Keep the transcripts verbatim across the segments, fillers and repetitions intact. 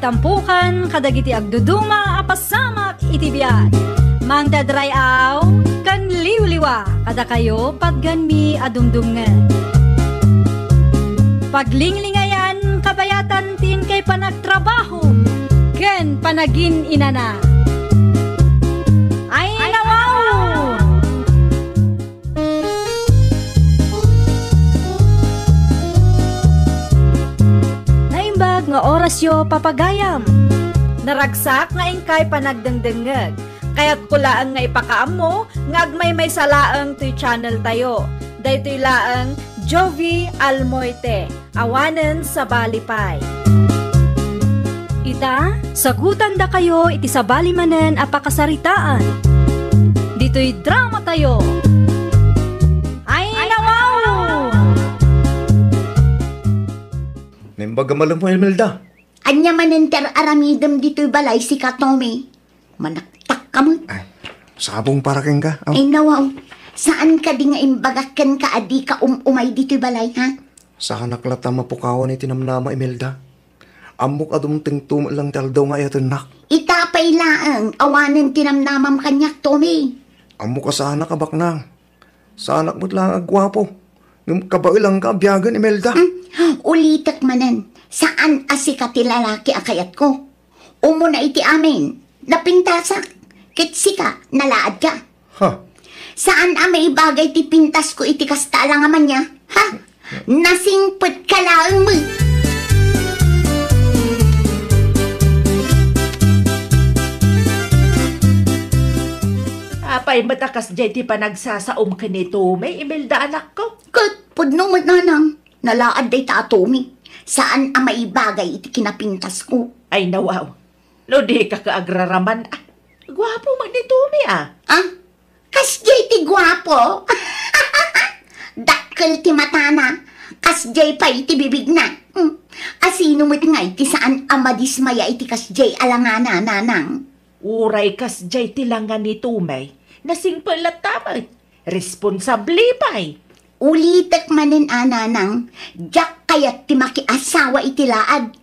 Tampukan kadagiti agduduma a pasamak iti biag. Mangted ray-aw ken liwliwa kadakayo patgenmi a dumdumngeg. Paglinglingayan kabayatan ti inkay panagtrabaho ken panagin-inana. Ay, nawaw! Naimbag nga orasyo, papagayam. Naragsak nga inkay panagdengdengngeg. Kayatko laeng nga ipakaammo nga agmaymaysa laeng toy channel tayo. Daytoy laeng Jovie Almoite. Awanen sabali pay. Ita, sagutandakayo iti sabali manen a pakasaritaan. Ditoy drama tayo. Ay, nawaw! Naimbag a malem mo, Imelda. Ania manen ti ar-aramidem ditoy balay, sika, Tommy? Manaktak ka met. Ay, sabong para kenka. Aw. Ay, nawaw. Saan kadi nga imbagak kenka a dika um-umay ditoy balay, ha? Saanak latta mapukawan iti namnama, Imelda. Ammok a dumtengto met lang ti aldaw nga ayatennak. Ita pay laeng, awanen ti namnamam kaniak, Tommy. Ammok a saanak a baknang. Saanak met lang a guapo. Ngem kabaelangka a biagen, Imelda. Hmm? Ulitek manen, saan a sika ti lalaki a kayatko. Umuna iti amin, napintasak. Ket sika, nalaadka. Ha? Saan a maibagay ti pintasko iti kasta a langamannya? Ha? Nasingpetka laeng met. Apay met a kasdiay ti panagsasaom ken ni Tommy, Imelda, anakko? Ket pudno met, nanang, nalaad dayta a Tommy. Saan a maibagay iti kinapintasko. Ay, nawaw. No dika ka agraraman, ah, guapo met ni Tommy, ah. Ah? Kasdiay ti guapo? Dakkel ti matana, kasdiay pay ti bibigna. Hmm. Asino met ngay ti saan a madismaya iti kasdiay a langana, nanang? Uray kasdiay ti langa ni Tommy, nasingpet latta met. Responsable pay. Ulitek manen a, nanang, diak kayat ti makiasawa iti laad.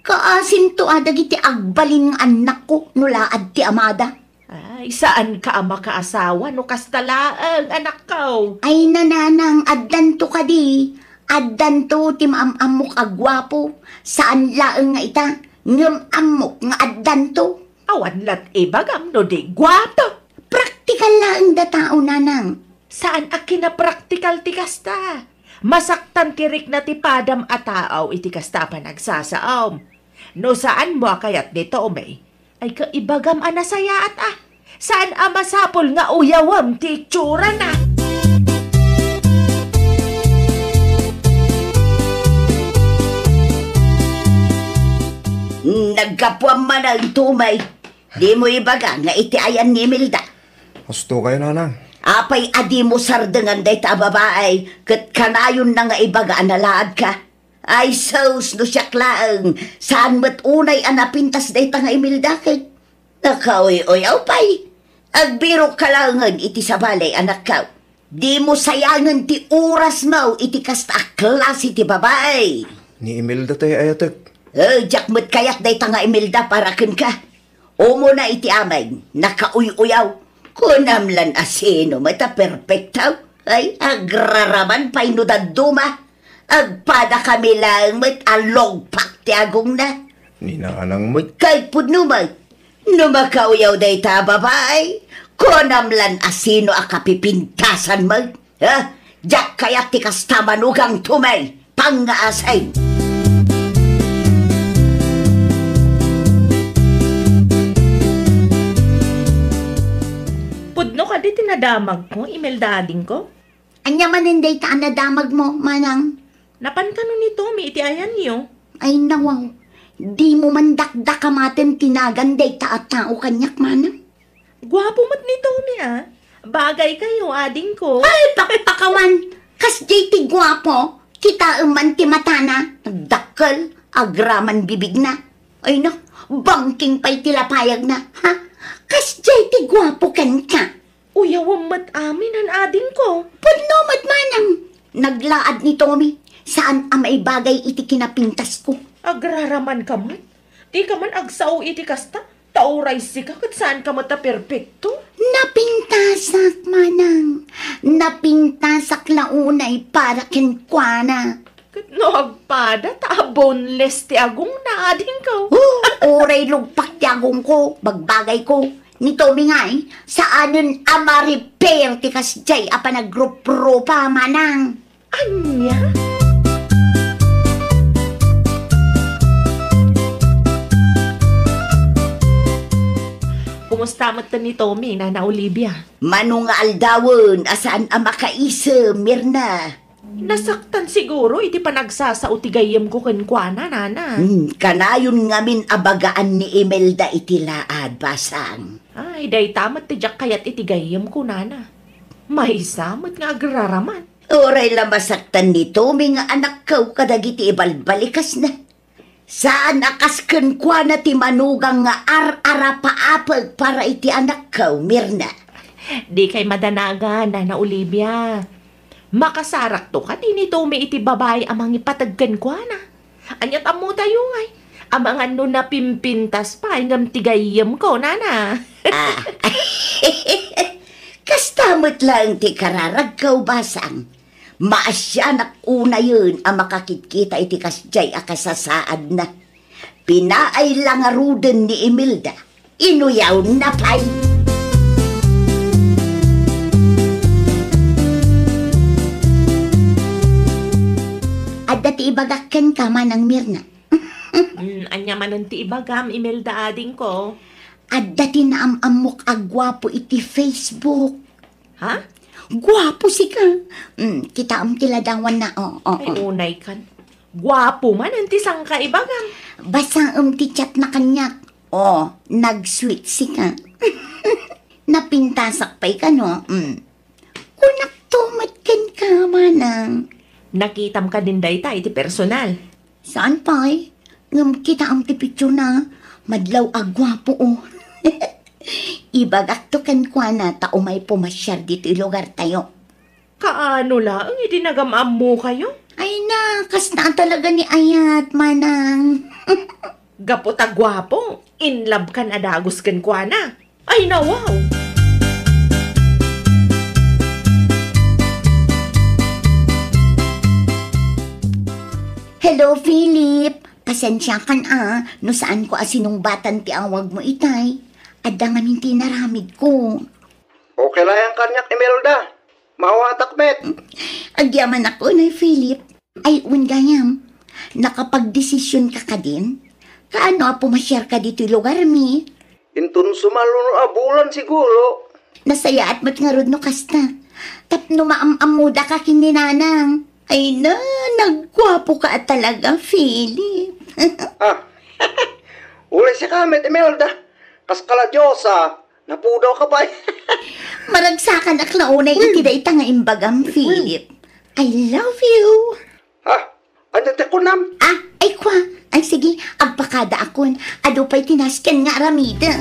Kaasinto a dagiti agbalin nga annakko no laad ti amada. Ay, saanka a makaasawa no kasta laeng, anakko. Ay, nanang, addanto kadi. Addanto ti maam-ammok a guapo. Saan laeng nga ita, ngem ammok nga addanto. Awan lat ibagam no di guapo. Praktikal laeng da tao, nanang. Saan a kinapraktikal ti kasta. Masaktan ti rikna ti padam a tao iti kasta a panagsasaom. No saanmo a kayat ni Tommy, ay kaibagam a nasayaat a. Saan a masapul nga uyawem ti itsurana. Naggapuam manen, Tommy. Dimo ibaga nga iti ayan ni Imelda. Husto kayo, nanang. Apay a dimo sardengan dayta a babae ket kanayonna nga ibaga a nalaadka? Ay sus, no siak laeng, saan met unay a napintas dayta nga Imelda ket nakauy-uyaw pay. Agbirokka laengen iti sabali, anakko. Dimo sayangen ti orasmo iti kasta a klase ti babae. Ni Imelda tay ayatek. Eh, diak met kayat dayta nga Imelda para kenka. Umuna iti amin, nakauy-uyaw. Kunam lan a sino met a perpekto. Ay, agraraman pay no dadduma. Agpadakami laeng met a lugpak ti agongna. Ni nanang met. Kay pudno met, no makauyaw dayta a babae, kunam lan a sino a kapipintasan met. Ha? Diak kayat ti kasta, manugang Tommy. Pangngaasim. Pudno kadi ti nadamagko, Imelda, adingko? Ania manen dayta a nadamagmo, manang? Napan kano ni Tommy iti ayanyo? Ay, nawaw. Dimo man dakdakamaten ti nagan dayta a tao kaniak, manang? Guapo met ni Tommy, ah. Bagay kayo, adingko. Ay, pakpakawan! Kasdiay ti guapo, kitaem man ti matana, nagdakkel, agraman bibigna. Ay na, bangking pay ti lapayagna, ha? Kasdiay ti guapo kenka. Uyawem met amin, han adingko. Pudno met manang. Naglaad ni Tommy, saan a maibagay iti kinapintasko. Agraraman ka met? Dika man agsao iti kasta, ta uray sika ket saanka met a perpekto. Napintasak, manang. Napintasak la unay para kenkuana. Ket no agpada, ta boneless ti agongna, adingko. Oh, uray lugpak ti agongko, bagbagayko. Ni Tommy ngay, saanen a ma-repair ti kasdiay a panagruprupa, manang. Ania? Kumusta met ni Tommy, Nana Olivia? Mano nga aldawen a saan a makaisem, Mirna? Nasaktan siguro iti panagsasao ti gayyemko kenkuana, Nana. Hmm, kanayon ngamin a bagaan ni Imelda iti laad, basang. Ay, dayta met ti diak kayat iti gayyemko, Nana. Maysa met nga agraraman. Uray la masaktan ni Tommy nga anakko kadagiti ibalbalikasna. Saan a kas kenkuana ti manugang nga ar-arapaapeg para iti anakko, Mirna. Dikay madanagan, Nana Olivia. Makasarakto kadi ni Tommy iti babai a mangipateg kenkuana. Ania't ammotayo ngay? Amangan no napimpintas pay ngem ti gayyemko, Nana. Ah. Kasta met laeng ti kararagko, basang. Maasianak unayen a makakitkita iti kasdiay a kasasaadna. Pinaay la ngaruden ni Imelda. Inuyawna pay. Adda ti ibagak kenka, Manang Mirna. Mm, ania manen ti ibagam, Imelda, adingko? Adda ti naam-ammok a guapo iti Facebook. Ha? Guapo sika. Mm, kitaem ti ladawanna, o, o, Ay, o. Unay kan. Guapo manen ti sangka ibagam. Basaem ti chatna kaniak. O, nag-sweet sika. Napintasak pay kano. Mm. Kunakto met kenka, Manang. Nakitam kadin dayta iti personal? Saan pay? Ngem kitaem ti picturena, madlaw a guapo, o. Ibagakto kenkuana ta umay pumasiar ditoy lugartayo. Kaano laeng idi nagam-ammokayo? Ay na, kasta talaga ni ayat, Manang. Gapu ta guapo, in love kan a dagus kenkuana. Ay, nawaw! Hello, Philip. Pasensiakan a, no saanko a sinungbatan ti awagmo itay. Adda ngamin ti inaramidko. Okay la yan kaniak, Imelda. Maawatak met. Agyamanak unay, Philip. Ay, wen gayam, nakapagdesisionka kadin? Kaano a pumasiarka ditoy lugarmi? Inton sumalunod a bulan siguro. Nasayaat met ngarud no kasta. Tapno maam-ammodaka ken ni Nanang. Ay na, nagguapoka a talaga, Philip. Ah, uray sika met, Imelda. Kas ka la Diosa, napudawka pay. Maragsakanak la unay iti dayta nga imbagam, Philip. I love you. Ha? Ania ti kunam? Ah, ay kwa. Ay sige, agpakadaakon. Adu pay ti nasken nga aramidek.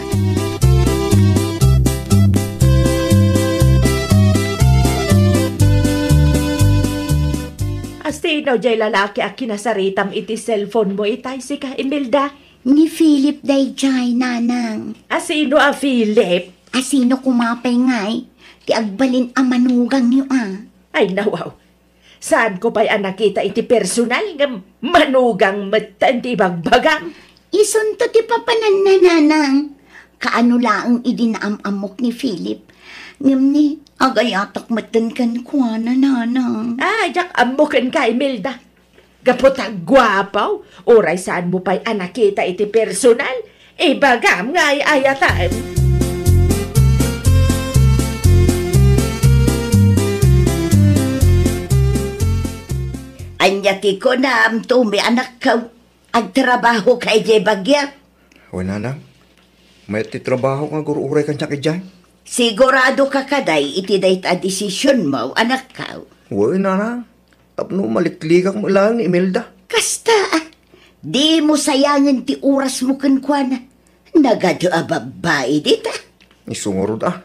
Asino jay lalaki a kinasaritam iti cellphone mo itay, sika, Imelda? Ni Philip dayjay, Nanang. Asino a Philip? Asino koma pay ngay ti agbalin a manugangyo a? Ay, nawaw. Saanko pay a nakita iti personal ngem manugang metten ti ibagbagam. Isunto ti papananna, Nanang. Kaano laeng idi naam-ammok ni Philip. Ngem ni, agayatak metten kenkuana, Nanang. Ah, diak ammo kenka, Imelda. Gapu ta guapo, uray saanmo pay a nakita iti personal, ibagam nga ay-ayatem. Ania ti kunam, Tommy, anakko? Agtrabahoka idiay Baguio? Wen, Nanang. Mayat ti trabaho nga agur-uray kaniak idiay. Siguradoka kadi iti dayta a desisionmo, anakko? Wen, Nanang. Tapno maliklikak met laeng ni Imelda. Kasta, a. Dimo sayangen ti orasmo kenkuana. Nagadu a babbai dita. Isu ngarud, a.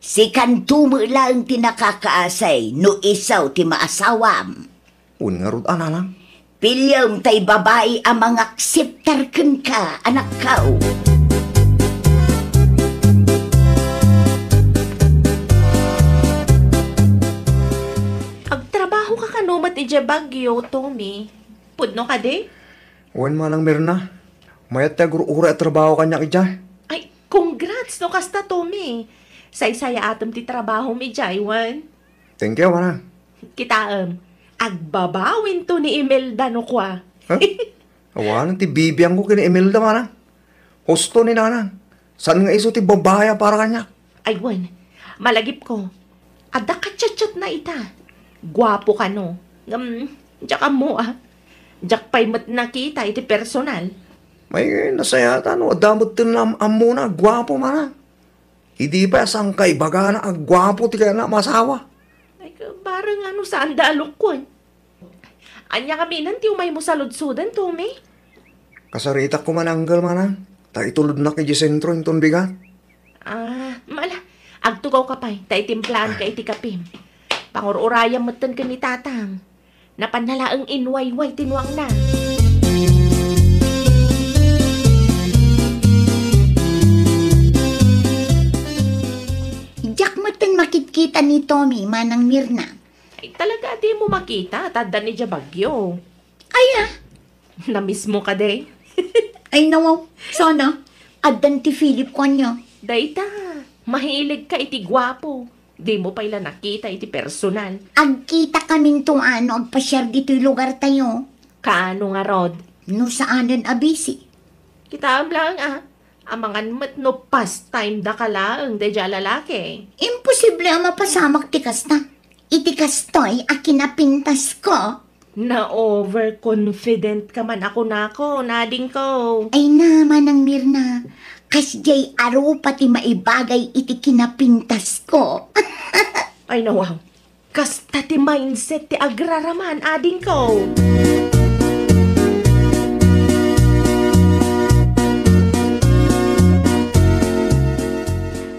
Sikanto met laeng ti nakakaasay no isu ti maasawam. Wen ngarud a, Nanang. Piliem tay babai a mangakseptar kenka, anakko. Agtrabaho ka kano met idiay Baguio, Tommy? Pudno kadi? Wen, Manang Mirna. Mayat ti agur-uray a trabaho kaniak idiay. Ay, congrats no kasta, Tommy. Saysayaatem ti trabahom idiay, wen? Thank you, Manang. Kitaem, agbabawinto ni Imelda no kua. Huh? Awanen ti bibiangko ken ni Imelda, Manang. Husto ni Nanang. Saan nga isu ti babai a para kaniak? Ay, wen. Malagipko. Adda kachatchatna ita. Guapo kano. Ngem, diak ammo, a. Diak pay met nakita iti personal. Ay, nasayaat no adda metten am-, ammona, guapo, Manang. Idi pay a sangkay ibagana a guapo ti kayatna a masawa. Ay, ka-, bareng no saanda a lukon. Ania ngamin ti umaymo saludsoden, Tommy? Kasaritak koma ni Angel, Manang. Ta itulodnak idiay sentro inton bigat. Ah, mala, agtugawka pay, ta itimplaanka iti kapim. Pangur-urayam metten ken ni Tatang. Napanna laeng inwayway ti nuangna. Diak metten makitkita ni Tommy, Manang Mirna. Ay, talaga a dimo makita, ta addan idiay Baguio. Ay, a. Namiss mo kadi? Ay, nawaw. Sana. Addan ti Philip ko ania. Dayta, mahiligka iti guapo. Dimo pay la nakita iti personal. Agkitakaminto no agpasiar ditoy lugartayo. Kaano ngarud? No saanen a busy. Kitaem laeng, a. Amangan met no pastime daka laeng daydiay a lalaki. Imposible a mapasamak ti kasta. Iti kastoy a kinapintasko. Na-overconfident ka man a kunakon, adingko. Ay na, Manang Mirna, kasdiay a rupa ti maibagay iti kinapintasko. Ay, nawaw. Kasta ti mindset ti agraraman, adingko.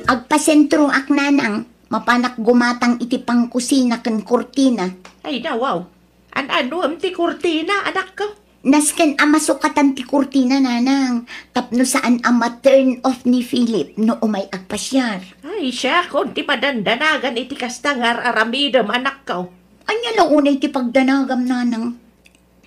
Agpasentroak, Nanang, mapanak gumatang iti pangkusina ken kurtina. Ay, nawaw. An-anuem ti kurtina, anakko? Nasken a masukatan ti kurtina, Nanang, tapno saan a ma-turn off ni Philip no umay agpasiar. Ay, siakon ti madandanagan iti kasta nga ar-aramidem, anakko. Ania la unay ti pagdanagam, Nanang?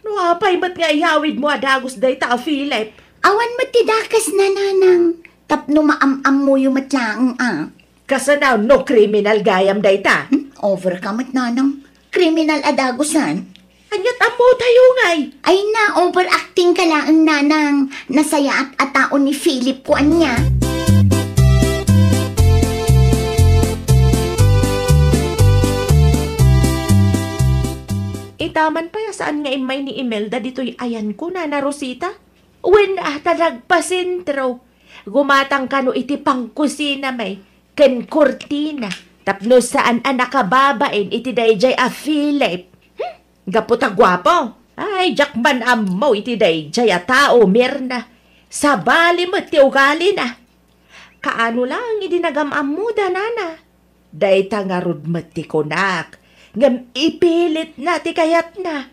No apay met nga iyawidmo a dagus dayta a Philip? Awan met ti dakesna, Nanang, tapno maam-ammoyo met laeng a. Kasano no kriminal gayam dayta? Hmm? Over ka met, Nanang. Kriminal a dagusan. Ania't ammotayo ngay? Ay na, overacting ka laeng, Nanang. Nasayaat a tao ni Philip ko ania. Ita man pay a saan nga immay ni Imelda ditoy ayanko, Nana Rosita? Wen, a, ta nagpasentro. Gumatang kano iti pangkusina met ken kurtina tapno saan a nakababain iti daydiay a Philip. Hmm? Gapu ta guapo. Ay, diak man ammo iti daydiay a tao, Mirna. Sabali met ti ugalina. Kaano laeng idi nagam-ammoda, Nana? Dayta ngarud met ti kunak, ngem ipilitna ti kayatna.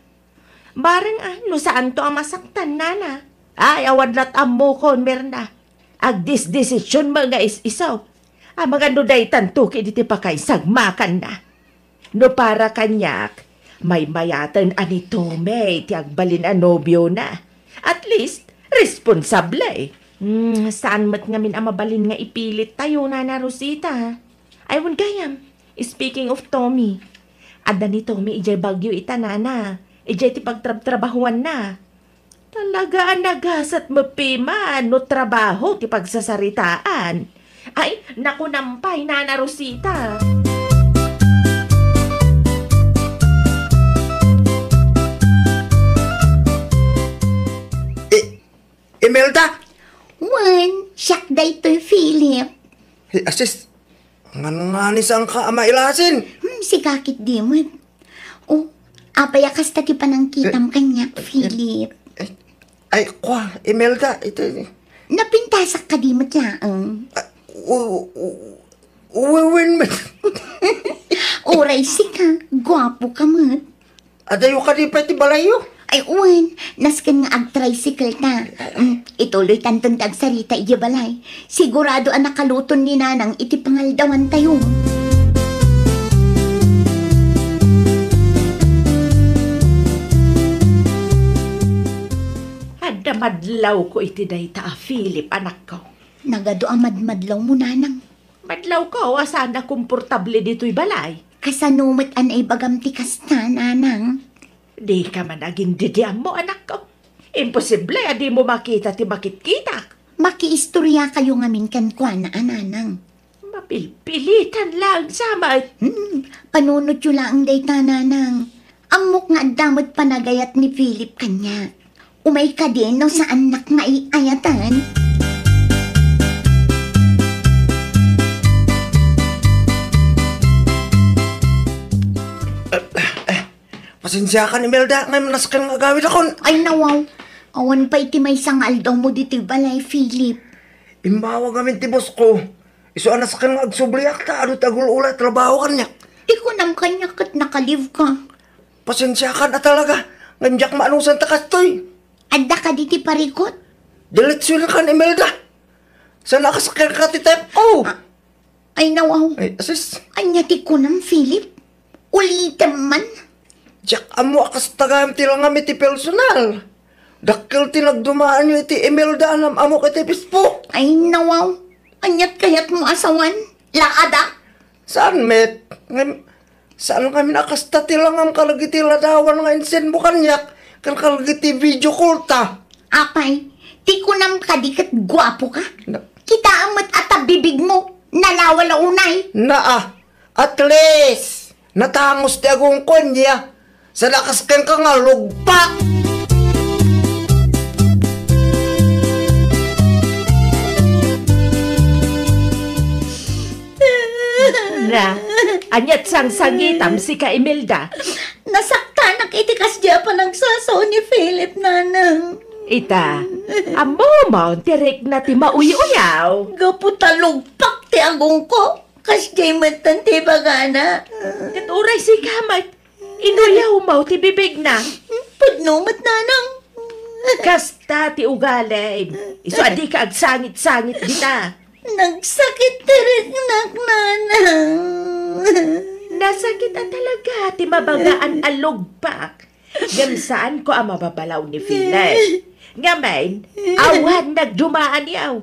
Bareng a, no saanto a masaktan, Nana. Ay, awan lat ammokon, Mirna. Agdisdesision met nga is-iso. Amangan no daytanto ket iti pakaisagmakanna. No para kaniak, maymayaten a ni Tommy ti agbalin a nobiona. At least, responsable. Hmm, saan met ngamin a mabalin nga ipilit tayo, Nana Rosita? Ay, wen gayam, speaking of Tommy, adda ni Tommy idiay Baguio ita, Nana. Idiay ti pagtrabtrabahuanna. Talaga a nagasat met pay man no trabaho ti pagsasaritaan. Ay, nakunam pay, Nana Rosita. I-, Imelda! Wen, siak daytoy, Philip. Hey, asis, ngan-, nganisanka a mailasin? Hmm, sika ketdi met. O, apay a kasta ti panangkitam kaniak, Philip? Eh, ay, kua, Imelda, ito. Napintasak kadi met laeng? Ah, u-, u-, u-, wen met. Uray sika, guapo ka met. Adayo kadi pay ti balayyo? Ay, wen, nasken nga agtricycle ta. Mm, ituloy tanton ti agsarita idiay balay. Sigurado a nakaluton ni Nanang iti pangaldawantayo. Adda madlawko iti dayta a Philip, anakko. Nagadu a madmadlawmo, Nanang. Madlawko a saan a komportable ditoy balay. Kasano met a naibagam ti kasta, Nanang? Dika man agin-, didi ammo, anakko. Imposible a dimo makita ti makitkitak. Makiistoriakayo ngamin kenkuana a Nanang. Mapilpilitan laeng sa met. Hmm, panunotyo laeng dayta, Nanang. Ammok nga adda met panagayat ni Philip kaniak. Umay kadi no saannak nga iayatan? Pasensiakan, Imelda, ngem nasken nga agawidakon. Ay, nawaw. Awan pay ti maysa nga aldawmo ditoy balay, Philip. Immawag amin ti boss ko. Isu a nasken nga agsubliak ta adu ti agul-ula a trabaho kaniak. Ti kunam kaniak ket nakalive ka. Pasensiakan a talaga, ngem diak maanusan ta kastoy. Adda kadi ti parikut? Diletsionakan, Imelda. Saan a kasakyan ka ti type ko? Ah, ay, nawaw. Ay, asis. Ania ti kunam, Philip? Ulitem man. Diak ammo a kasta gayam ti langam iti personal. Dakkel ti nagdumaanyo iti Imelda a nam-amok iti Facebook. Ay, nawaw. Aniat kayatmo a sawen? Laadak? Saan met? Ngem, saan ngamin a kasta ti langam kadagiti ladawan nga insendmo kaniak, ken kadagiti video call ta. Apay, ti kunam kadi ket guapo ka? Na- Kitaem met a ta bibigmo, nalawa la unay. Naa, at least, natangos ti agongko, ania? Saan a kasken ka nga lugpak! Na, aniat sangsangitam, sika, Imelda? Nasaktanak iti kasdi a panagsasao ni Philip, Nanang. Ita, ammom ti rikna ti mauy-uyaw. Gapu ta lugpak ti agongko, kasdiay metten ti ibagana. Ket uray sika met, inuyawmo ti bibigna. Pudno met, Nanang. Kasta ti ugalim. Isu a dika agsangit-sangit dita. Nagsakit ti riknak, Nanang. Nasakit a talaga ti mabagaan a lugpak. Ngem saanko a mababalaw ni Philip. Ngamin, awan nagdumaanyaw.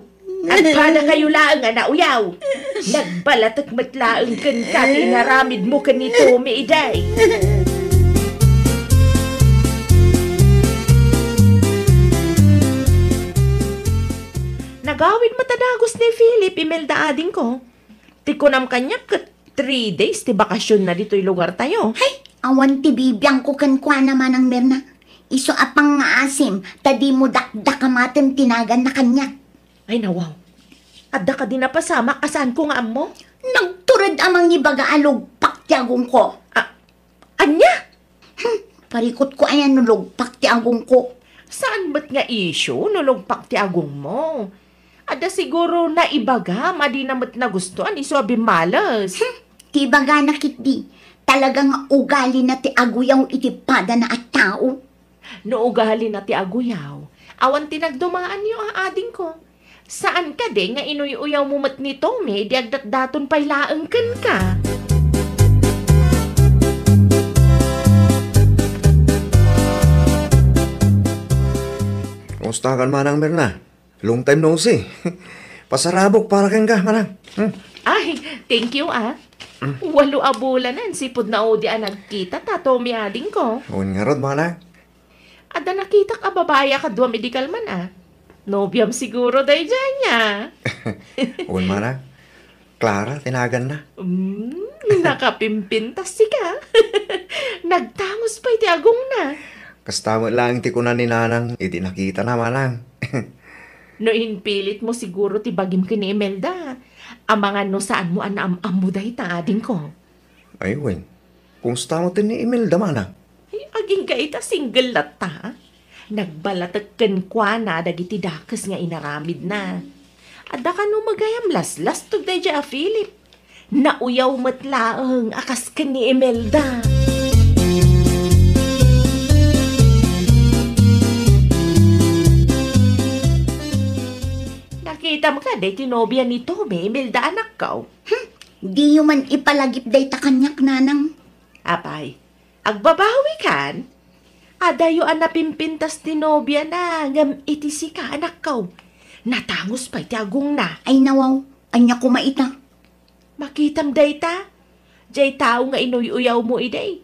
Agpadakayo laeng a nauyaw. Nagbalatek met laeng kenka ti inaramidmo ken ni Tommy idiay. Nagawid met a dagus ni Philip, Imelda, adingko. Ti kunam kaniak ket three days ti bakasionna ditoy lugartayo. Hay, awan ti bibiangko kenkuana, Manang Mirna. Isu a pangngaasim ta dimo dakdakamaten ti naganna kaniak. Ay, nawaw. Adda kadi napasamak a saanko nga ammo? Nagtured a mangibaga a lugpak ti agongko. A-, ania? Hmm, parikutko aya no lugpak ti agongko. Saan met nga issue no lugpak ti agongmo? Adda siguro naibagam a dina met nagustuan isu a bimmales. Hmm, ti ibagana ketdi, talaga nga ugalina ti aguyaw iti padana a tao. No ugalina ti aguyaw, awan ti nagdumaanyo a adingko. Saan kadi nga inuy-uyawmo met ni Tommy idi agdatdaton pay laeng kenka? Kumusta ka, Manang Mirna? Long time no see. Pasarabok para kenka, Manang. Hmm. Ay, thank you, ah. Hmm. Walo a bulanen, sipud naudi a nagkita ta, Tommy, adingko. Wen ngarud, Manang. Adda nakitak a babai a kaduam idi kalman, ah. Nobiam siguro daydiay nia. Wen, Manang. Clara ti naganna. Mm, nakapimpintas sika. Nagtangos pay ti agongna. Kasta met laeng ti kuna ni Nanang iti nakitana, Manang. No impilitmo siguro ti bagim ken ni Imelda, amangan no saanmo a naam-ammo dayta, adingko. Ay, wen. Kumusta met ni Imelda, Manang? Ay, agingga ita single latta. Nagbalatek kenkuana dagiti dakes nga inaramidna. Adda kano met gayam laslastog daydiay a Philip. Nauyaw met laeng a kas ken ni Imelda. Itam kadi ti nobia ni Tommy, Imelda, anakko? Hmm, diyo man ipalagip dayta kaniak, nanang. Apay, agbabawi kan? Adayo a napimpintas ti nobiana, ngem iti sika, anakko, natangus pay ti agongna. Ay, nawaw, ania koma ita? Makitam dayta? Jay tao nga inuy-uyawmo idi,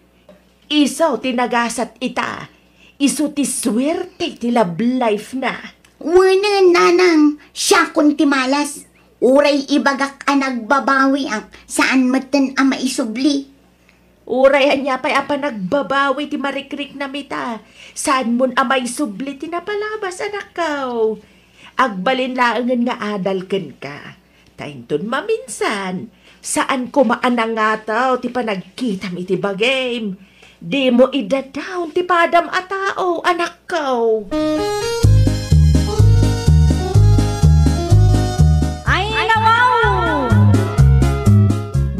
isu ti nagasat ita. Isu ti suerte ti love life na. Wen, nanang, siakon ti malas. Uray ibagak a nagbabawiak, saan metten a maisubli. Uray ania pay a panagbabawi ti marikriknam ita, saanmon a maisubli ti napalabas, anakko. Agbalin laengen nga adal kenka. Ta inton maminsan, saan koma a nangato ti panagkitam iti bagim. Dimo idadaon ti padam a tao, anakko. Ay, nawaw!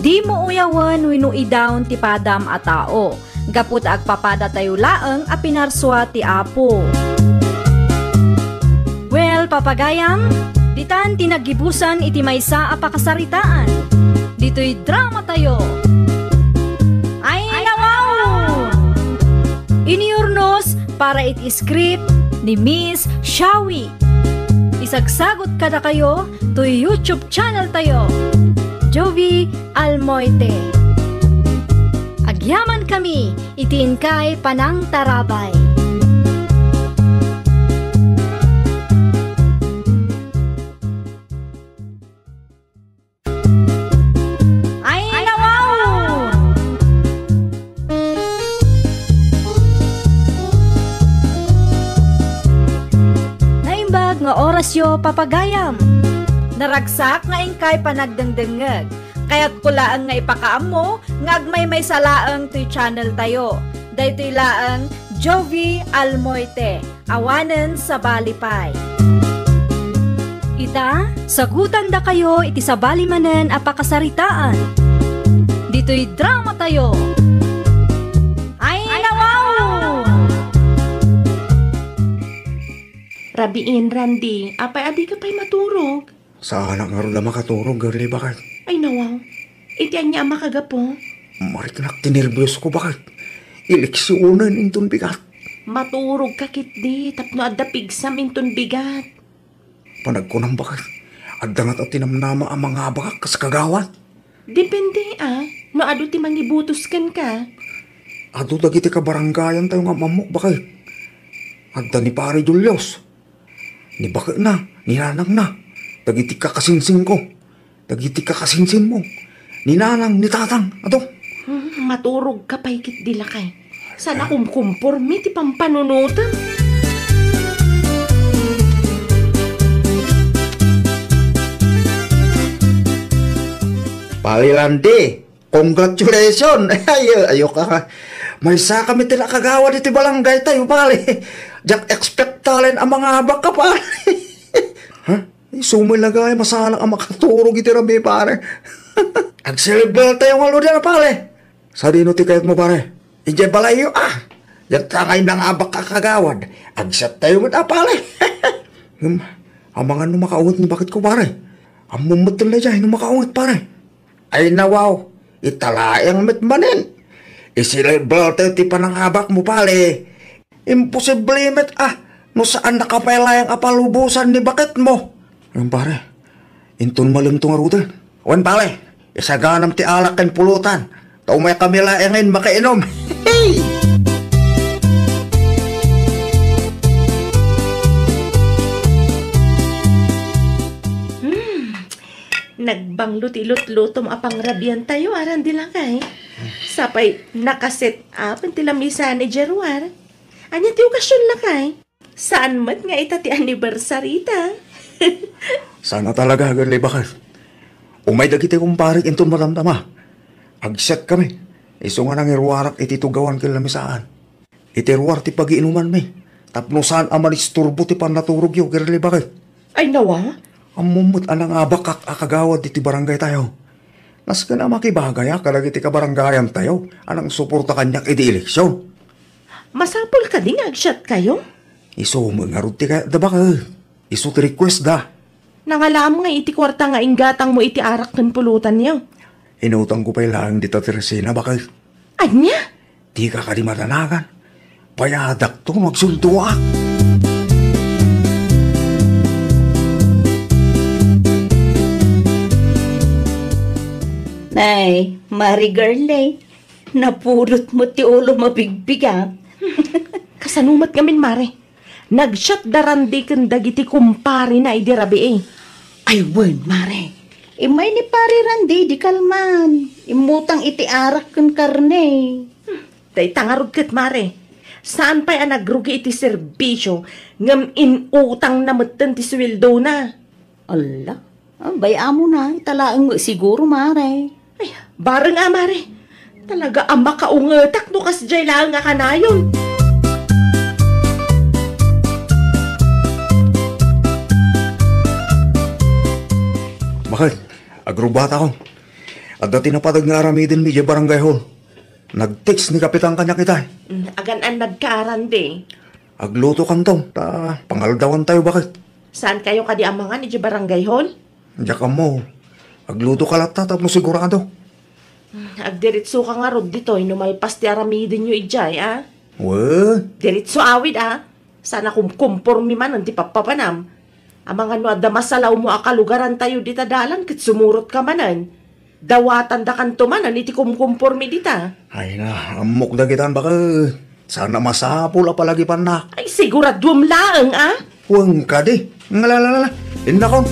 Dimo uyawen wenno idaon ti padam a tao, gapu ta agpapadatayo laeng a pinarsua ti Apo. Well, papagayam, ditan ti naggibusan iti maysa a pakasaritaan. Ditoy dramatayo. Ay, nawaw! Iniurnos para iti script ni Miss Shawi. Isagsagot kadakayo toy YouTube channel tayo, Jovi Almoite. Agyaman kami iti inkay panangtarabay. Ay, nawaw! Naimbag nga orasyo, papagayam. Naragsak nga inkay panagdengdengngeg. Kayatko laeng nga ipakaammo nga agmaymaysa laeng toy channel tayo. Daytoy laeng Jovi Almoite. Awanen sabali pay. Ita, sagutandakayo iti sabali manen a pakasaritaan. Ditoy dramatayo. Ay, nawaw! Rabiin, Randy, apay a dika pay maturog? Saanak ngarud a makaturog, girlie, baket. Ay, nawaw. Iti ania a makagapu? Mariknak ti nerbios ko, baket. Ileksionen inton bigat. Maturog ka ketdi tapno adda pigsam inton bigat. Panagkunam, baket, adda ngata ti namnama a mangabakak kas kagawad? Depende, a. No adu ti mangibutos kenka. Adu dagiti kabarangayan tayo nga mammok, baket. Adda ni Pare Julius. Ni baketna, ni nanangna, dagiti kakasinsinko, dagiti kakasinsinmo, ni nanang, ni tatang, ato. Hmm, maturog ka pay ketdi, lakay. Sana kumkumpormi ti pampanunotem. Palilan di. Congratulations! Ay, ayo ka. Maysa kami ti nakagawad iti balanggay tayo, pare. Diak expect talen a mangabak ka, pare. Ha? Isu met lagay, masanak a makaturog iti rabii, pare. Agselebrar tayo nga ludian, pare. Sadino ti kayatmo, pare? Idiay balayyo, ah. Diak ta ngay nangabak a kagawad. Agsat tayo met, ah, pare. Hmm, amangan no makaunget ni baketko, pare. Ammom met latta diay no makaunget, pare. Ay nawaw, ita laeng met manen. Iselebrar tayo ti panangabakmo, pare. Imposible met a no saannaka pay laeng a palubosan ni baketmo. Ngem pare, inton malem to ngaruden. Wen pare, isaganam ti alak ken pulutan. Ta umaykami laengen makainom. Hey! Hmm. Nagbanglo ti ilutlutom a pangrabian tayo, aran di lakay. Sapay naka-set up ti lamisan idiay ruar. Ania ti okasion, lakay? Saan met nga ita ti anniversary ta? Sana talaga, girlie, baket. Umay dagiti kumparek inton madamdama. Agsiatkami. Isu nga nangiruarak iti tugawan ken lamisaan. Iti ruar ti pagiinumanmi, tapno saan a manisturbo ti pannaturogyo, girlie, baket. Ay, nawa? Ammom met a nangabakak a kagawad iti barangay tayo. Nasken a makibagayak kadagiti kabarangayan tayo a nangsuporta kaniak iti eleksion. Masapul kadi nga agsiatkayo? Isu met ngarud ti kayatda, baket. Isu ti request da. Nangalam nga iti kuarta nga inggatangmo iti arak ken pulutanyo. Inutangko pay laeng dita Teresina, baket. Ania? Dika kadi madanagan. Bayadakto no agsuldoak. Nay, Mari Girlie, napudot mo ti ulo mo bigbiga. Kasano met ngamin, Mare? Nag-chat da Randy ken dagiti kumparina idi rabii. Ay, wen, Mare. Immay ni Pari Randy idi kalman. Immutang iti arak ken karne. Hmm, dayta ngarud ket, Mare. Saan pay a nagrugi iti serbisio, ngem inutangna metten ti suweldona. Alla, ah, bay-amona, ita laeng met siguro, Mare. Ay, bareng a, Mare. Talaga a makaungetak no kasdiay laeng a kanayon. Baket, agrubbuatakon. Adda ti napateg nga aramidenmi idiay barangay hall. Nag-text ni Kapitan kaniak itay. Mm, agan-annadka a, Randy. Aglutokanto, ta pangaldawantayo, baket. Saankayo kadi a mangan idiay barangay hall? Diak ammo. Aglutoka latta tapno sigurado. Mm, agdiritsoka ngarud ditoy no malpas ti aramidenyo idiay, a? Wen. Diritso awid, a? Saan a kumkumpormi manen ti pappapanam. Amangan no adda masalawmo a kalugarantayo dita dalan ket sumurotka manen. Dawatandakanto manen iti kumkumpormi dita. Ay na, ammok dagitan, baket. Saan a masapul a palagipannak. Ay, siguraduem laeng, a? Wen kadi. Ngalalalala. Innakon.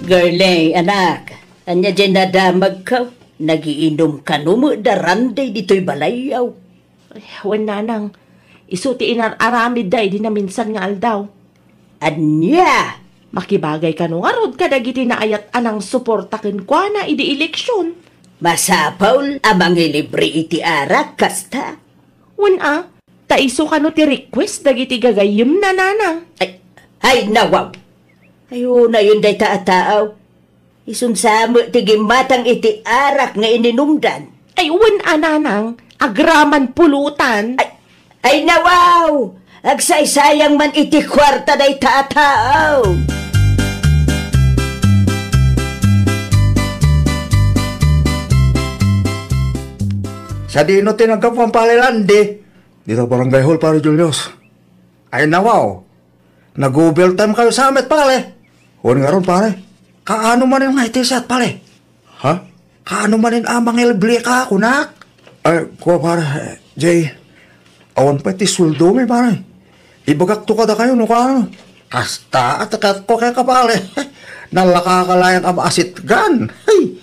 Girlie, anak, ania diay nadamagko? Nagiinum kano met da Randy ditoy balayyo? Ay, wen, nanang. Isu ti inar-aramidda idi naminsan nga aldaw. Ania? Makibagay kano ngarud kadagiti naayat a nangsuporta kenkuana idi eleksion. Masapul a mangilibre iti arak, kasta? Wen a, ta isu kano ti request dagiti gagayyemna, nanang. Ay, ay, nawaw. Ay, unayon dayta a taaw. Isun sa met ti gimmatang iti arak nga ininumdan. Ay, wen a, nanang, agraman pulutan. Ay, ay, nawaw! Agsaysayang man iti kuarta dayta a taaw. Sadino ti naggapuan, Pare Randy? Dita barangay hall, Pare Julius. Ay, nawaw. Nag-overtime kayo sa met, pare. Wen ngarud, pare. Kaano manen nga iti siat, pare? Ha? Kaano manen a mangilibreka, kunak? Ay, kua, pare, Jay. Awan pay ti sueldomi, pare. Ibagakto kadakayo no kaano. Kasta, atekatko kenka, pare. Nalakaka laeng a maasitgan. Hey!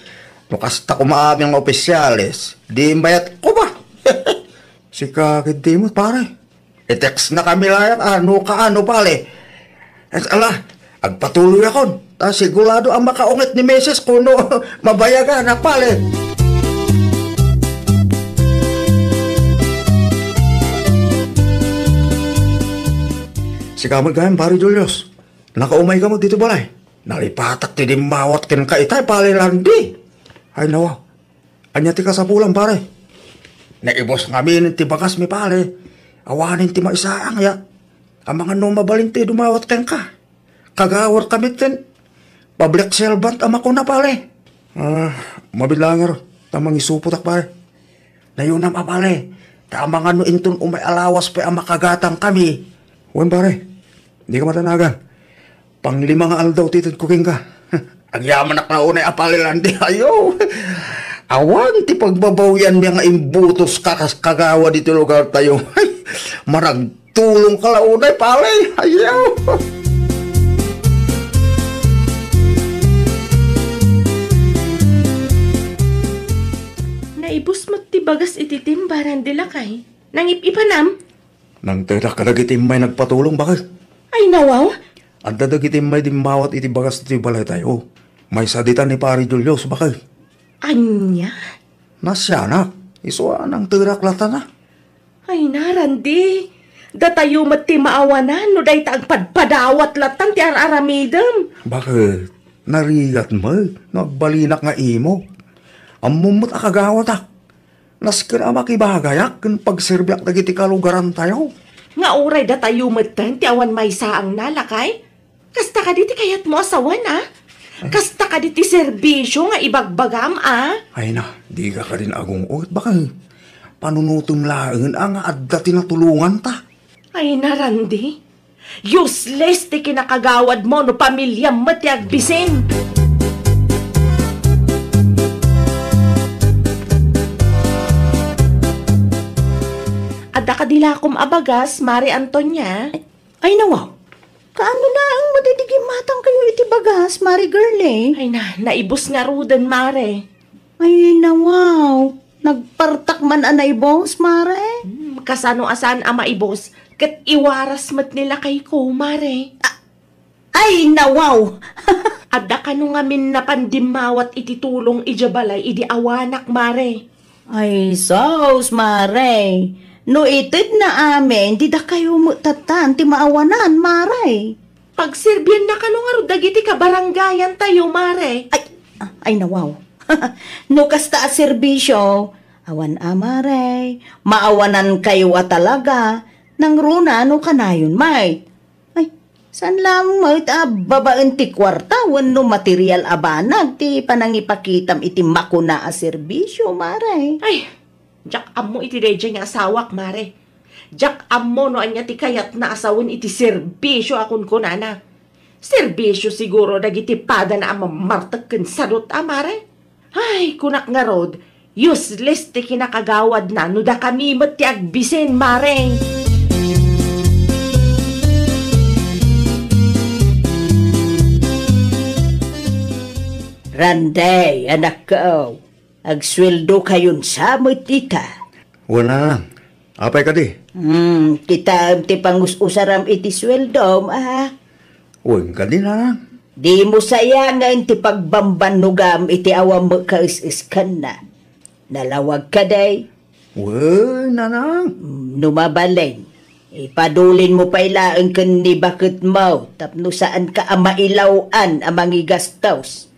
No kasta koma amin nga opisyales, di imbayatko ba? Sika ketdi met, pare. I-text na kami laeng, a, no kaano, pare. Et ala, agpatuloyakon. Ta sigurado a makaunget ni Misis ko no mabayagan a, pare. Sika met gayam, Pare Julius. Nakaumayka met ditoy balay. Nalipatak ti dimmawat kenka itay, Pare Randy. Ay, nawa. Ania ti kasapulan, pare? Naibus ngamin ti bagasmi, pare. Awanen ti maisaang, ya. Amangan no mabalin ti dumawat kenka. Kagawad kami ten public servant a makuna, pare. Ah, mabilanger ta mangisupotak, pare. Nayunam a, pare. Ta amangan no inton umay a lawas pay a makagatang kami. Wen, pare. Dika madanagan. Panglima nga aldaw ti itedko kenka. Agyamanak la unay a palilan ti ayo. Awan ti pagbabawianmi nga imbutoska kas kagawad iti lugartayo. Maragtulongka la unay, pare. Ayo. Naibus met ti bagas iti timba, Randy lakay. Nangip-ipanam? Nangtedak kadagiti immay nagpatulong, baket. Ay, nawaw? Adda dagiti immay dimmawat iti bagas iti balaytayo. Maysa ditan ni Pari Julius, baket. Ania? Nasianak. Isu a nangtedak latana. Ay, na, Randy. Datayo met ti maawanan no dayta agpadpadawat latan ti ar-aramidem. Baket? Narigat met no agbalinak nga imo. Ammom met a kagawatak. Nasken a makibagayak ken pagserbiak dagiti kalugarantayo. Nga uray datayo metten ti awan maysaangna, lakay? Kasta kadi ti kayatmo a sawen, a? Kasta kadi ti serbisio nga ibagbagam, a? Ay na, dika kadin agung-ot, bakay. Panunotem laengen a nga adda ti natulonganta. Ay na, Randy. Useless ti kinakagawadmo no pamiliam met ti agbisin. Adda kadi lakom a bagas, Mare Antonia? Ay, nawaw. Kaano laeng met idi gimmatangkayo iti bagas, Mare Girlie? Ay na, naibus ngaruden, Mare. Ay, nawaw. Nagpartak man a naibus, Mare? Hmm, kasano a saan a maibus, ket iwaras met ni lakayko, Mare. A-, ay, nawaw. Adda kano ngamin napan dimmawat iti tulong idiay balay idi awanak, Mare? Ay, sus, Mare. No itedna amin, di dakayo met tattan ti maawanan, Mare. Pagserbianna kano ngarud dagiti kabarangayantayo, Mare. Ay, ay, nawaw. No kasta a serbisio, awan a, Mare. Maawanankayo a talaga. Nangruna no kanayon met. Ay, saan laeng met a babaen ti kuarta wenno material a banag ti panangipakitam iti makuna a serbisio, Mare? Ay, diak ammo iti daydiay nga asawak, Mare. Diak ammo no ania ti kayatna a sawen iti serbisio a kunkunana. Serbisio siguro dagiti padana a mammartek ken sadut a, Mare. Ay, kunak ngarud, useless ti kinakagawadna no dakami met ti agbisin, Mare. Randy, anakko, agsueldokayon sa met ita. Wen, nanang. Apay kadi? Hmm, kitaem ti pangus-usaram iti sueldom, a? Wen kadi, nanang. Dimo sayangen ti pagbambannogam iti awan met kaes-eskanna. Nalawag kadi? Wen, nanang. Hmm, no mabalin, ipadulinmo pay laeng ken ni baketmo tapno saanka a mailaw-an a mangigastos.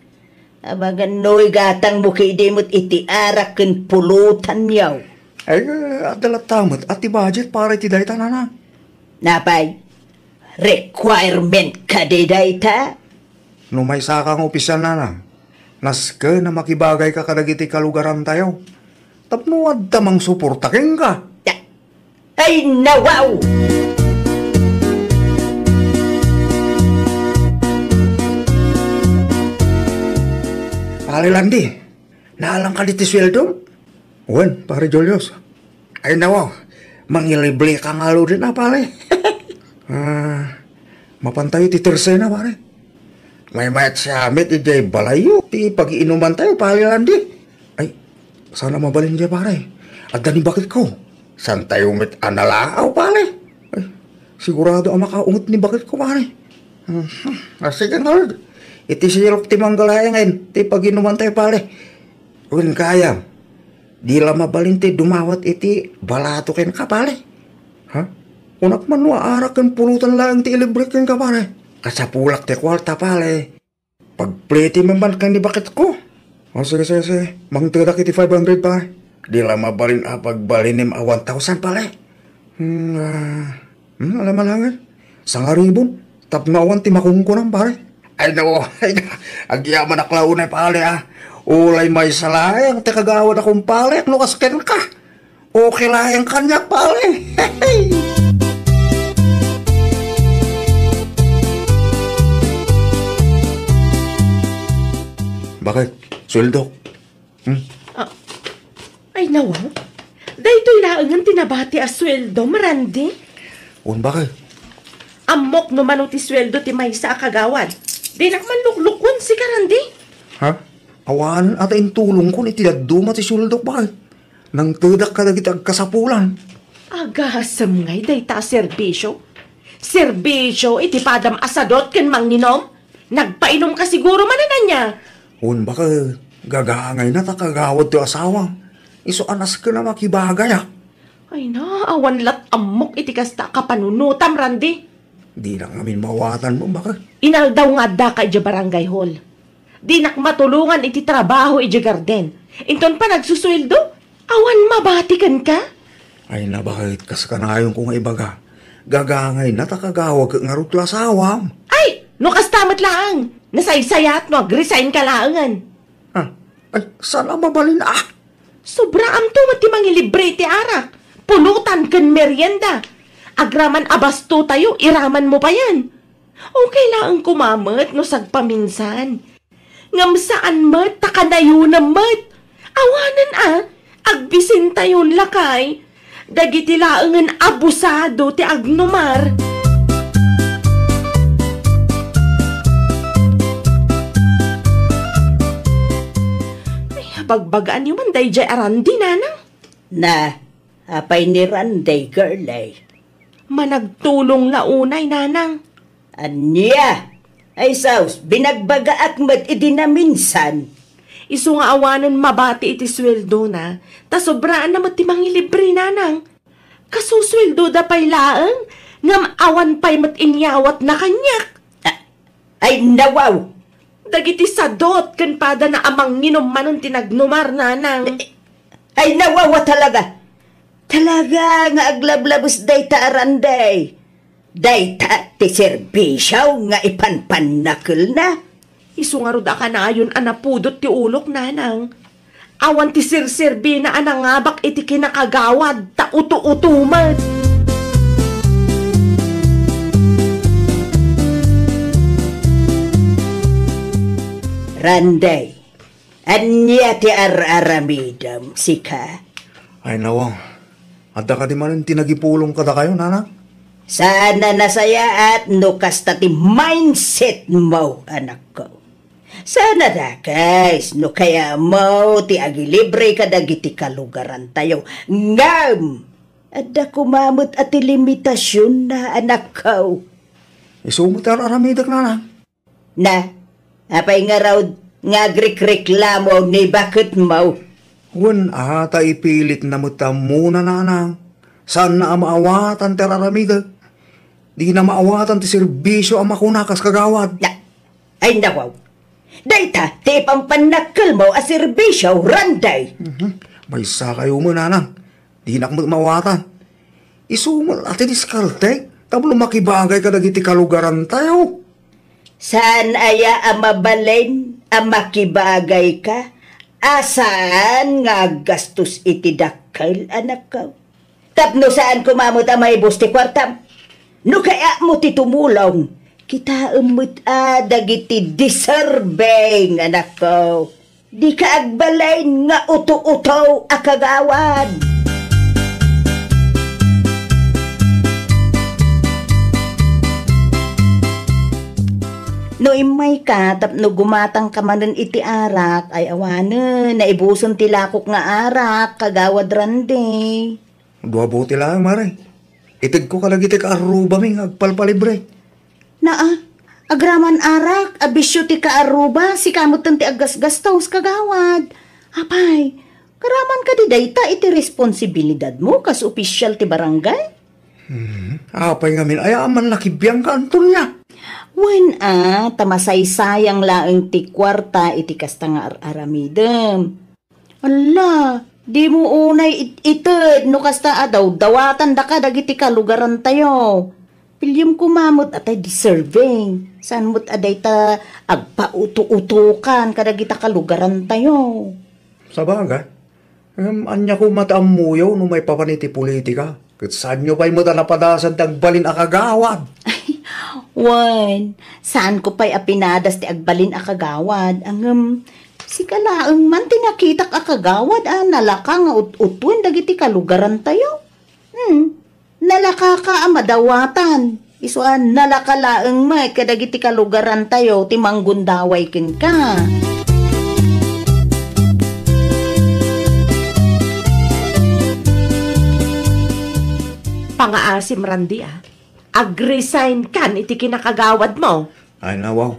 Amangan no igatangmo ketdi met iti arak ken pulutanyo. Ay, adda latta met a ti budget para iti dayta, nanang. Napay? Requirement kadi dayta? No maysaka nga opisyal, nanang, nasken a makibagayka kadagiti kalugarantayo. Tapno adda mangsuporta kenka. Ay, nawaw! Pare Landy, naalanka diti sueldom? Wen, Pare Julius. Ay, nawaw, mangilibre ka ngaruden a, pare. Ah, mapantayo ti tersena, pare. Maymayat siya met idiay balayyo ti pagiinumantayo, Pare Landy. Ay, saan a mabalin diay, pare. Adda ni baketko. Saantayo met a nalaaw, pare. Ay, sigurado a makaunget ni baketko, pare. Mhm. Ah, sige ngarud. Iti sirok ti mangga laengen ti pagiinumantayo, pare. Wen gayam, di la mabalin ti dumawat iti balato kenka, pare. Ha? Kunak man no arak ken pulutan laeng ti ilibrek kenka, pare. Kasapulak ti kuarta, pare. Pagplete man man ken ni baketko. O, sige, sige, sige. Mangtedak iti five hundred, pare. Di la mabalin a pagbalinim a one thousand, pare. Hmm, ah, hmm, alam-alangan. Sangaribon. Tapno awan ti makunkunam, pare. Ay, no. Agyamanak la unay, pare, a. Ulay maysa laeng ti kagawad a kumpare, no kas kenka. Okay laeng kaniak, pare. Bakit? Sueldo? Hmm? Ah, ay, nawaw. Daytoy laengen ti nabati a sueldo, Randy. Wen, bakit? Ammok no mano ti sueldo ti maysa a kagawad. Dinak man luklukon, sika, Randy. Ha? Awan ata intulongkon iti dadduma ti sueldok, bakit? Nangtedak kadagiti agkasapulan. Agasem ngay dayta a serbisio. Serbisio iti padam a sadot ken manginom. Nagpainom ka siguro manen ania? Wen, baka gagaangayna ta kagawad ti asawam. Isu a nasken a makibagay, a. Ay na, awan lat ammok iti kasta a kapanunotam, Randy. Dinak ngamin mawatanmo, baka. Inaldaw nga addaka idiay barangay hall. Dinak matulongan iti trabaho idiay garden. Inton pa nagsusueldo, Awan mabati kenka? Ay, nabaket kas kanayonko nga ibaga. Gagangayna ta kagawag ket ngarud ti asawam. Ay, no kasta met laeng, nasaysayat no agresign ka laengen. Ah, ay, saan a mabalin, ah? Sobraamto met ti mangilibre iti arak, pulutan ken merienda. Agraman a bastotayo, iramanmo payen. Okay laeng koma met no sagpaminsan. Ngem saan met ta kanayonem met. Awanen a, agbisintayon lakay. Dagiti laengen abusado ti agnumar. Ay, bagbagaanyo man daydiay a Randy, nanang? Na, apay ni Randy, girlie? Managtulong la unay, nanang. Ania? Ay sus, binagbagaak met idi naminsan. Isu nga awanen mabati iti suweldona, ta sobraanna met ti mangilibre, nanang. Kasusueldoda pay laeng, ngem awan pay met inyawatna kaniak. Ah, ay, nawaw! Dagiti sadot ken padana a manginom manen ti nagnumar, nanang. Ay, nawaw a talaga! Talaga nga aglablabes dayta a Randy. Dayta ti serbisio nga ipanpannakelna. Isu ngarud a kanayon a napudot ti ulok, nanang. Awan ti serserbina a nangabak iti kinakagawad ta uto-uto met. Randy, ania ti ar-aramidem, sika? Ay, nawaw. Adda kadi manen ti nagipulong kadakayo, nanang? Saan a nasayaat no kasta ti mindset mo, anakko. Saan a dakes no kayatmo ti agilibre kadagiti kalugarantayo. Ngem, adda koma met a ti limitasionna, anakko. Isu met ti ar-aramidek, nanang. Na, apay ngarud nga agrikreklamo ni baketmo? Wen a, ta ipilitna met ti ammona, nanang. Saanna a maawatan ti ar-aramidek. Dina maawatan ti serbisio a makuna kas kagawad. Na, ay, nawaw. Dayta ti ipampannakkelmo a serbisio, Randy. Mhm. Maysa kayo met, nanang. Dinak met maawatan. Isu met a ti diskartek tapno makibagay kadagiti kalugarantayo. Saan aya a mabalin a makibagayka a saan nga aggastos iti dakkel, anakko? Tapno saan koma met a maibus ti kuartam? No kayatmo ti tumulong, kitaem met a dagiti deserving, anakko. Dika agbalin nga uto-uto a kagawad. No immayka tapno gumatangka manen iti arak, ay awanen, naibusen ti lakok nga arak, kagawad Randy. Dua bote laeng, mare. Itedko kadagiti kaarrubami nga agpalpalibre. Naa, agraman arak a bisio ti kaarruba, sika metten ti aggasgastos, kagawad. Apay, karaman kadi dayta iti responsibilidadmo kas opisial ti barangay? Hmm, apay ngamin, aya a man nakibiangka, Antonia? Wen a, ta masaysayang laeng ti kuarta iti kasta nga ar-aramidem. Alla, dimo unay it-ited no kasta a dawdawatandaka dagiti kalugarantayo. Piliem koma met a tay deserving. Saan met a dayta agpauto-utokan kadagita kalugarantayo. Sabagay, ngem ania koma ti ammoyo no maipapan iti politika? Ket saanyo pay met a napadasan ti agbalin a kagawad? Wen, saanko pay a pinadas ti agbalin a kagawad, ngem sika laeng man ti nakitak a kagawad a nalaka nga ut-utuen dagiti kalugarantayo. Hmm, nalakaka a madawatan. Isu a nalaka laeng met kadagiti kalugarantayo ti manggundaway kenka. Pangaasim, Randy, a. Ag-resign kan iti kinakagawadmo. Ay, nawaw.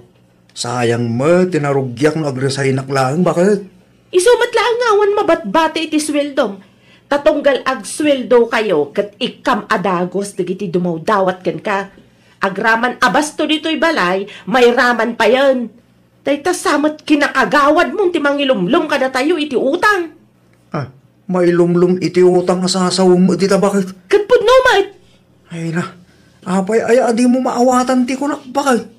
Sayang met ti narugiak no ag-resignak laeng, baket? Isu met laeng nga awan mabatbati iti sueldom. Ta tunggal agsueldokayo ket ikkam a dagus dagiti dumawdawat kenka. Agraman a basto ditoy balay, mairaman payen. Dayta sa met kinakagawadmon ti mangilumlom kadatayo iti utang. Ah, Mailumlom iti utang a sasawem met dita, baket. Ket pudno met. Ay na, apay aya a dimo maawatan ti kunak, baket?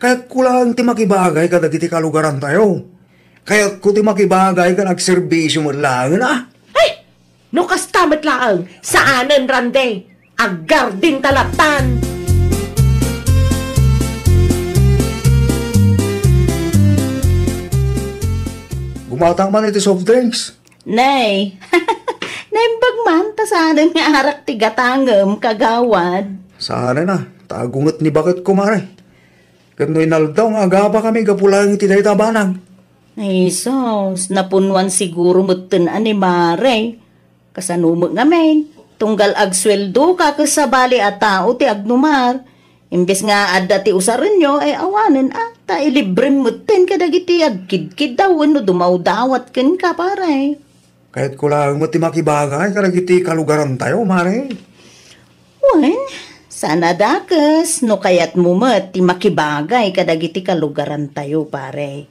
Kayatko laeng ti makibagay kadagiti kalugarantayo. Kayatko ti makibagay ken agserbisyo met laeng, a. Ay! No kasta met laeng, saanen, Randy. Aggardin ta lattan. Gumatak man iti soft drinks. Nay, naimbag man ta saanen nga arak ti gatangem, kagawad. Saanen a, ta agunget ni baketko, mare. Ket no inaldaw nga agabakami gapu laeng iti dayta banag. Ay, sus, napunnuan siguro metten a ni mare. Kasano met ngamin? Tunggal agsueldoka ket sabali a tao ti agnumar. Imbes nga adda ti usarenyo, ay awanen a, ta ilibrem metten kadagiti agkidkiddaw wenno dumawdawat kenka, pare. Kayatko laeng met ti makibagay kadagiti kalugarantayo, mare. Wen, saan a dakes no kayatmo met ti makibagay kadagiti kalugarantayo, pare.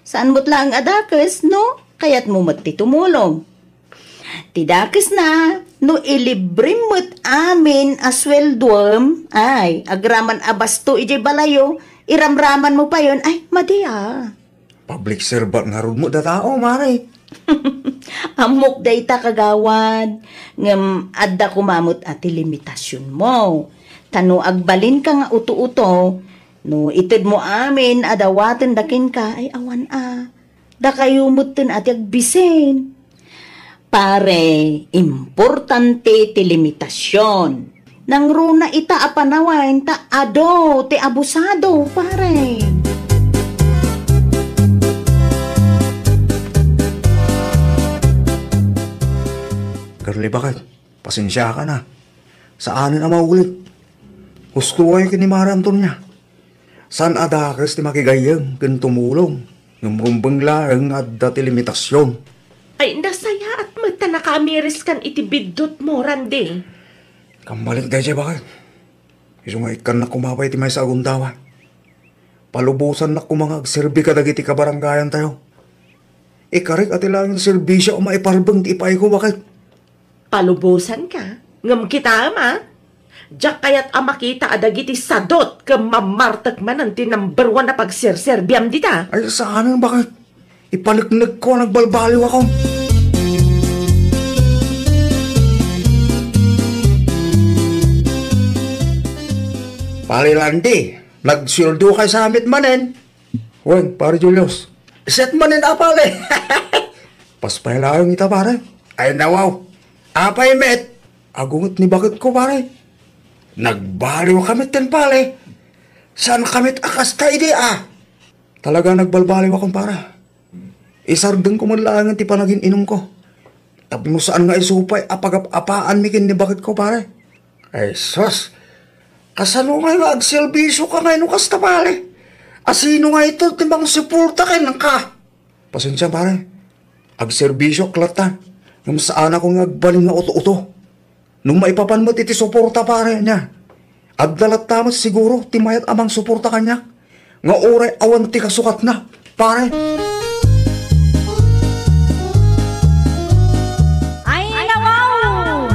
Saan met laeng a dakes no kayatmo met ti tumulong. Ti dakesna, no ilibrem met amin a sueldoem, ay, agraman a basto idiay balayo, iramramanmo payen, ay, madi a. Public servant ngarud met a tao, mare. Ammok dayta, kagawad, ngem adda koma met a ti limitasionmo. Ta no agbalinka nga uto-uto, no itedmo amin a dawatenda kenka, ay awan a. Dakayo metten a ti agbisin. Pare, importante ti limitasion. Nangruna ita a panawen ta adu ti abusado, pare. Girlie, baket? Pasensiakan a. Saanen a maulit. Husto kayo ken ni Mare Antonia. Saan a dakes ti makigayyem ken tumulong, ngem rumbeng laeng nga adda ti limitasion. Ay, nasayaat met ta nakaamiriskan iti biddutmo, Randy. Kammalik daydiay, baket. Isu nga ikkannak koma pay iti maysa a gundaway. Palubosannak koma nga agserbi kadagiti kabarangayantayo. Ikarik a ti laeng serbisio a maiparbeng ti ipayko, baket. Palubosanka? Ngem kitaem a, diak kayat a makita a dagiti sadot ken mammartek manen ti number one a pagserserbiam dita. Ay, saanen, baket? Ipaneknekko a nagbalbaliwakon. Pare Randy, nagsueldokayo sa met manen? Wen, Pare Julius. Set manen a, pare. Paspay laeng ita, pare. Ay, nawaw. Apay met? Agunget ni baketko, pare. Nagbaliwka met ten, pare. Saan ka met a kasta idi, a? Talaga nagbalbaliwakon, pare. Isardengko met laengen ti panagin-inumko. Tapno saan nga isu pay a pagap-apaanmi ken ni baketko, pare. Ay, sus! Kasano ngay nga agserbisioka ngay no kasta, pare? A sino ngay ito ti mangsuporta kenka? Pasensia, pare. Agserbisioak latta, ngem saanakon nga agbalin nga uto-uto. No maipapan met iti suporta, pare, ania, adda latta met siguro ti mayat a mangsuporta kaniak nga uray awan ti kasukatna, pare. Ay, nawaw!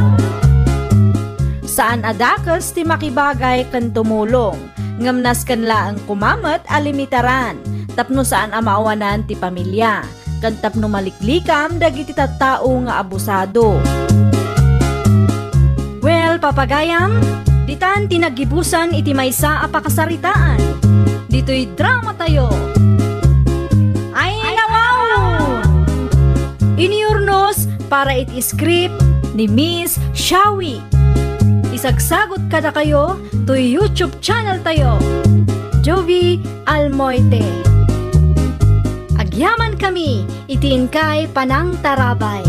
Saan a dakes ti makibagay ken tumulong, ngem nasken laeng koma met a limitaran tapno saan a maawanan ti pamilia. Ken tapno maliklikam dagiti tattao nga abusado. Well, papagayam, ditan ti naggibusan iti maysa a pakasaritaan. Ditoy dramatayo. Ay, nawaw! Inurnos para iti script ni Miss Shawi. Isagsagot kadakayo toy YouTube channel tayo, Jovi Almoite. Agyamankami iti inkay panangtarabay.